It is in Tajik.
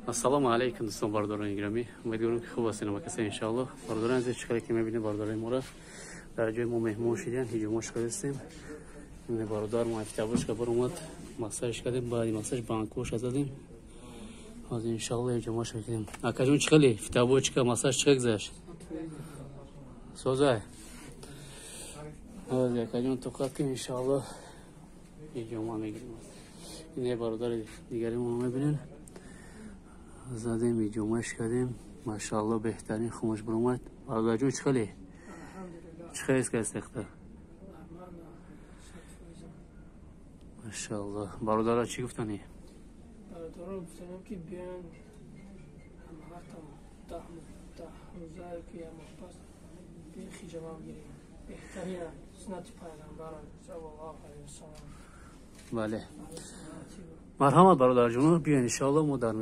Ассалому алайкум, дӯстон, бародарони гиромӣ. Умедворам, ки хуб ҳастед ва касе, иншоаллоҳ. Бародарон азиз, чӣ хеле ки мебинед, бародарои моро дар ҷои мо меҳмон шидиян, ҳиҷома шудастем. Ин бародар мо офтобушка баромад, массаж кардем, баъди массаж банкоша задем. Ҳозир, иншоаллоҳ, ҳиҷомаш мекунем. Акаҷон, чӣ хеле фитобочка, массаж чӣ гузашт? Созай. Ҳозир, акаҷон, тоқат кун, иншоаллоҳ, ҳиҷома мегирем. Ин бародари дигари мо мебинед, задем, иҷомаш кардем, машаалло, беҳтарин хумаш баромад. Бародарҷон, чӣ хеле, чӣ хел кастехта? Машаалло. Бародара чӣ гуфтанӣ? Бародарон гуфтанем, ки биён ҳамаҳатам 10 рӯза ки як моҳ пас биён, хиҷома бигирем. Беҳтарина суннати пайғамбарам саллаллоҳу алайҳи васаллам. Бале, марҳамат, бародарҷоно, биён, иншоалло, мо дар